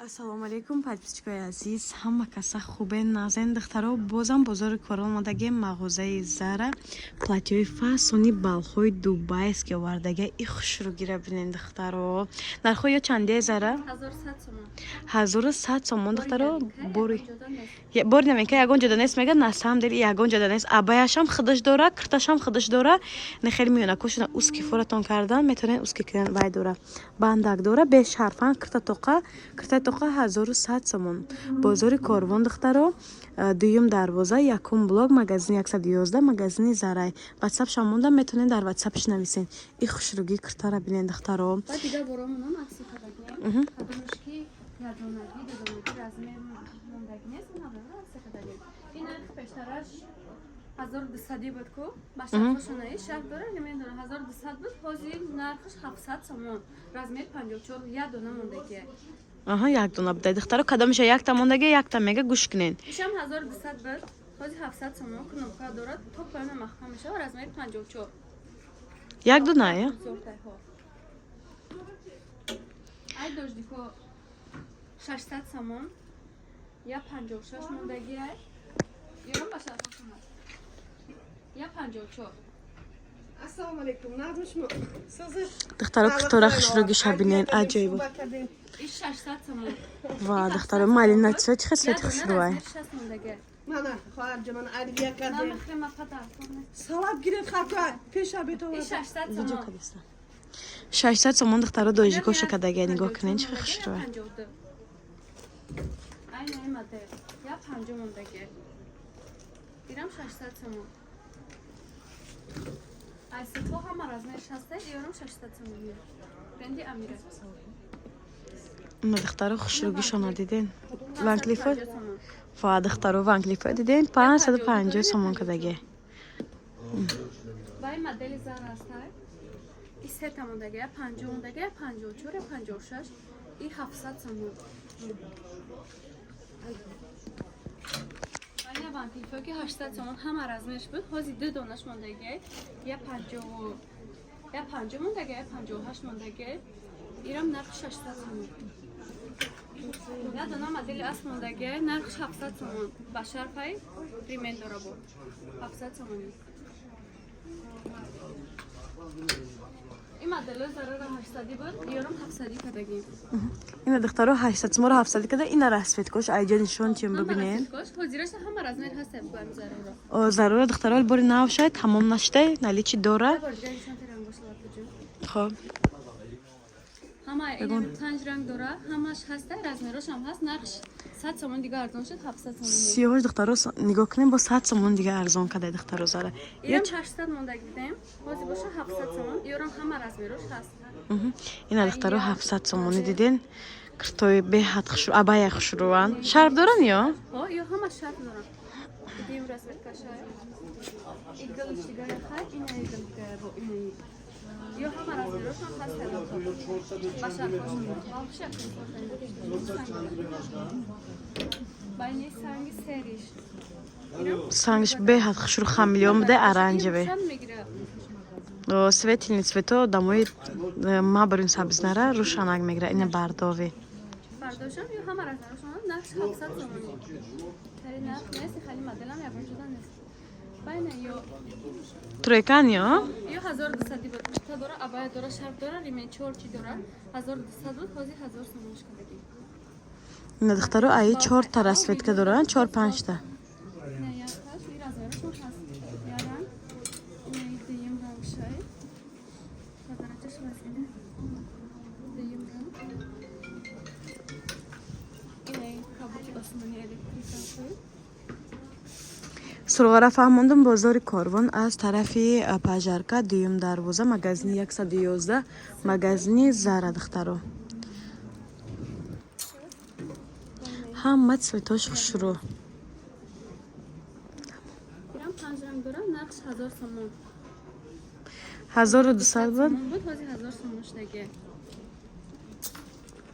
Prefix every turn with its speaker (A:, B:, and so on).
A: Ассалому алайкум, подписчикои азиз, ҳама каса хубе, назен, духтаро? Бозам бозори Корвон омадагем, мағозаи Зара. Платьёи фасони балхои дубайский овардага. И хушрӯгира бинен, духтаро. Нархҳо ё чанде, Зара? 1100 сомон, духтаро. Бори бори намека, ягон ҷода нест, мега. На самом деле ягон ҷода нест. Абаяшам худаш дора, кирташам худаш дора. Не, хеле миёнакошона узкий форатон кардан метавонед, узкий кунед. Вай дора, бандак дора, бешарфан. Кирта тоқа, киртаи тоқа 1100 сомон. Бозори Корвон, духтаро, дуюм дарвоза, якум блок, магазини 111, магазини Зарай. Ватсапшам монда, метавонед дар ватсапш нависен. И хушрӯгии киртара бинед, духтаро.
B: Баъд дигар боромонам акси кардагем. Кадомаш ки ядонагӣ, дудонагӣ, размер мондагӣ нест, ина акси кардагем. Ин нарх пештараш 1200 буд ку, ба шарфошонаи шарф дора, намедонам, 1200 буд, ҳозир нархаш 700 сомон, размер 54, як дона мондагие.
A: Аҳа, як дона будай, духтаро. Кадомеша якта мондаги, якта мега, гӯш кунед.
B: Ишам 1200 буд, ҳозир 700 сомон. Кнопка дорад, то поёна маҳкам мешава, размери 54.
A: Як дона я?
B: Зортайҳо. Ай дождико 600 сомон, я 56 мондагиай. Ёрам ба шарфошона. Я 54.
C: Ассалому алайкум. Нағзми шумо? Созиш?
A: Духтаро, киртора хушрӯгиша бинен, аҷоиб.
B: Иш 600 сомон.
A: Ва, духтаро, малина цвет, чӣ хел цвети хушрӯай!
B: Размер 60 мондагиай.
C: Мана, хоҳарҷон, мана алвия кардем.
B: Намехрема пата.
C: Салат гиред, хака, пеша бетовар.
B: Иш 600 сомон.
A: 600 сомон, духтаро, дождикоша кадагия, нигоҳ кунед, чӣ хел хушрӯай!
B: 52. Ай наи модель. Я 50 мондагиай. Ирам 600 сомон. Ай сетҳо ҳама размер 60, ёрам 600 сомон. Бренди Амира.
A: Ма, духтаро, хушрӯгишона диден? Ван Клифо ва, духтаро, Ван Клифо диден? 550 сомон кадаге.
B: Вай модели Зара ҳастай. И сета мондага, 50 мондага, 54, 56, и 700 сомон. Вайна Ван Клифо ки 800 сомон, ҳама размерш буд, ҳозир ду донаш мондага, я 50, я 50 мондага, я 58 мондага. Ирам нархи 600 сомон. Я дона модели асп мондага, нархш 700 сомон. Ба шарфай, ремень дора бо. 700 сомонӣ. Ин модело Зарара 800 буд, ёрам 700 кадагим.
A: Ина, духтаро, 800 сомонро 700 када. Ина расцветкош айҷа нишон чим, бибинен.
B: Ҳозираша ҳама размер ҳаст буам Зараро.
A: О, Зарура, духтаро, бори нав шай, тамом нашудай, наличии дора.
B: Бор дига нишон ранг бошад.
A: Хоб.
B: Ҳама ин панҷ ранг дора, ҳамаш ҳаста, размерош ҳам ҳаст, нархш 100 сомон дига арзон шуд, 700 сомон.
A: Сиёҳош, духтаро, нигоҳ кунем, бо 100 сомон дига арзон кадай, духтаро, Зара.
B: Ирам 800 мондаги будем, ҳозир боша 700 сомон, ёрам ҳама размерош ҳаст.
A: Ина, духтаро, 700 сомонӣ, диден? Киртои беҳад хушрӯ, абая хушрӯан. Шарф доран ё?
B: Ҳо, ё ҳама шарф дорам. Дим размеркашай. И гилш дига хай, ина гил дига бо инаи. Ё ҳама размерошон ҳаст, ба шарфошон. Вообще байни санги сериш.
A: Сангш беҳад хушрӯ, хамелеон будай, оранжевый.
B: Мегира.
A: О, светильный цвето дамои ма барин сабзнара рӯшанак мегира. Ина бардови.
B: Бардошам, ё ҳама размерошон, нархш 700 сомонӣ. Хеле нарх нест, хеле моделам ягон ҷода нест. Байна ё
A: Тройкан ё?
B: Ё 1200 буд. Курта дора, абая дора, шарф дора, ремень, чор чи дора. 1200 буд, ҳозир 1000 сомон шкадаги.
A: Ина, духтаро, аи чорта расцветка доранд, чор панҷта.
B: Не, якаш, и размерошон ҳаст. Я ранг, ина дуюм ранг шай. Ба дараҷаш вазине. Дуюм ранг. Ина кабуки осмони электрика.
A: Суроғара фаҳмондум: бозори Корвон, аз тарафи Пажарка, дуюм дарвоза, магазини 111, магазини Зара. Духтаро, ҳама цветош хушрӯ.
B: Ирам панҷ ранг дора, нархш 1000 сомон.
A: 1200 буд.
B: Сомон буд, ҳозир 1000 сомон шудаги.